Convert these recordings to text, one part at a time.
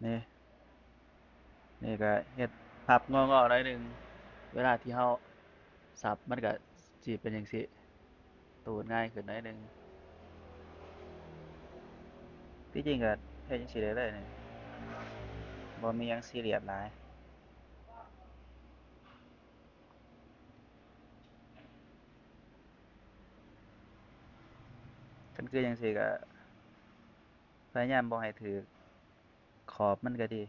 ນີ້ ນີ້ກະເຮັດພັບງໍໆໜ້ອຍໜຶ່ງ ເວລາທີ່ເຮົາສັບມັນກະຊິເປັນຈັ່ງຊີ້ ຕູດງ່າຍຂຶ້ນໜ້ອຍໜຶ່ງ. ທີ່ຈິງກະເຮັດຈັ່ງຊີ້ໄດ້ເລີຍນີ້ ບໍ່ມີຫຍັງຊີຣຽສຫຼາຍ. ຄັນຄືຈັ່ງຊີ້ກະພະຍາຍາມບໍ່ໃຫ້ຖືກຂອບມັນກະດີ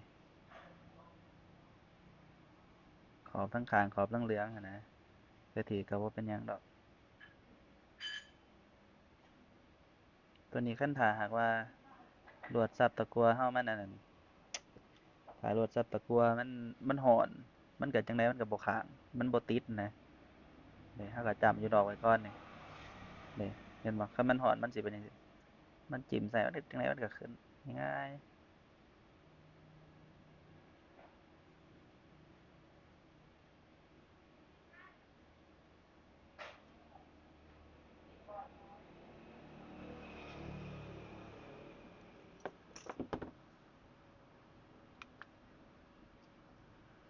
ຂອບທັງຂ້າງ ຂອບເຫຼືອງໆຫັ້ນນະ ກະຖືກກະບໍ່ເປັນຫຍັງດອກ. ໂຕນີ້ຄັນຖ້າຫາກວ່າລວດສັບຕະກົ່ວເຮົາມັນອັນນັ້ນ ຖ້າລວດສັບຕະກົ່ວມັນ ມັນຮ້ອນ ມັນກະຈັ່ງໃດມັນກະບໍ່ຄ້າງ ມັນບໍ່ຕິດນະ. ນີ້ ເຮົາກະຈ້ຳຢູ່ນອກໄວ້ກ່ອນນີ້ ນີ້ ເຫັນບໍ່ ຄັນມັນຮ້ອນມັນຊິເປັນຈັ່ງຊີ້ ມັນຈິ້ມໃສ່ ມັນເຮັດຈັ່ງໃດມັນກະຂຶ້ນງ່າຍ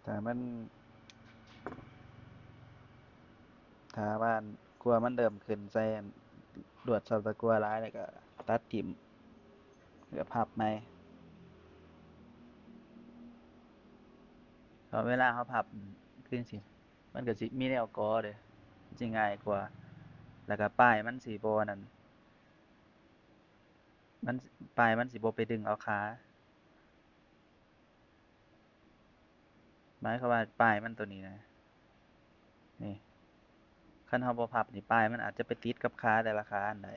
ໆ. ຖ້າມັນ ຖ້າວ່າອັນ ກົວມັນເລີ່ມຂຶ້ນໃສ່ອັນ ລວດສັບຕະກົ່ວຫຼາຍແລ້ວກະຕັດຖິ້ມ ແລ້ວກະພັບໃໝ່. ເພາະເວລາເຮົາພັບຄືຈັ່ງຊີ້ ມັນກະຊິມີແນວກໍເດ້ ມັນຊິງ່າຍກວ່າ ແລ້ວກະປາຍມັນຊິບໍ່ອັນນັ້ນ ມັນ ປາຍມັນຊິບໍ່ໄປດຶງເອົາຂາ ໝາຍຄວາມວ່າປາຍມັນໂຕນີ້ນະ ນີ້ ຄັນເຮົາບໍ່ພັບນີ້ ປາຍມັນອາດຈະໄປຕິດກັບຂາແຕ່ລະຂາຫັ້ນໄດ້.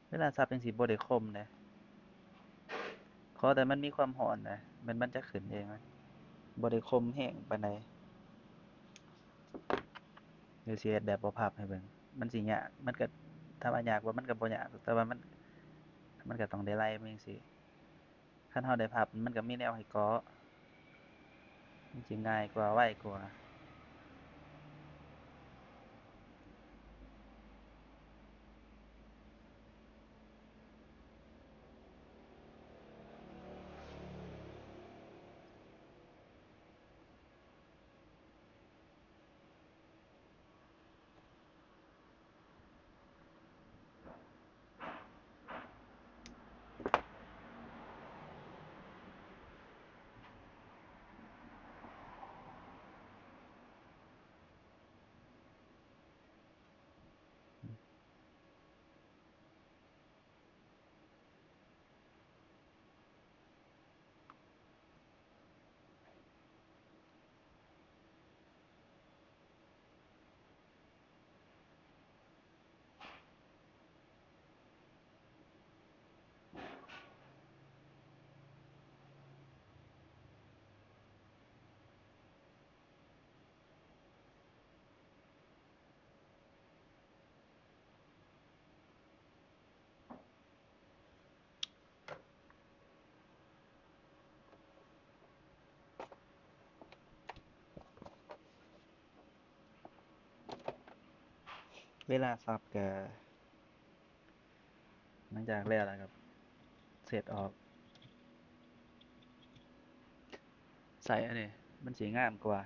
ເວລາສັບຈັ່ງຊີ້ບໍ່ໄດ້ຄົມເດ້ ຂໍແຕ່ມັນມີຄວາມຮ້ອນນະ ແມ່ນມັນຈະຂຶ້ນເອງ ບໍ່ໄດ້ຄົມແຮງປານໃດ. ດຽວຊິເຮັດແບບບໍ່ພັບໃຫ້ເບິ່ງ ມັນຊິຍາກ ມັນກະ ຖາມວ່າຍາກບໍ່ ມັນກະບໍ່ຍາກ ແຕ່ວ່າມັນ ມັນກະຕ້ອງໄດ້ໄລ່ມາຈັ່ງຊີ້. ຄັນເຮົາໄດ້ພັບ ມັນກະມີແນວໃຫ້ເກາະ ມັນຊິງ່າຍກວ່າ ໄວກວ່າ. ເວລາສັບກະ ຫຼັງຈາກແລ້ວລະກະເຊັດອອກ ໃສ່ອັນນີ້ມັນຊິງາມກວ່າ.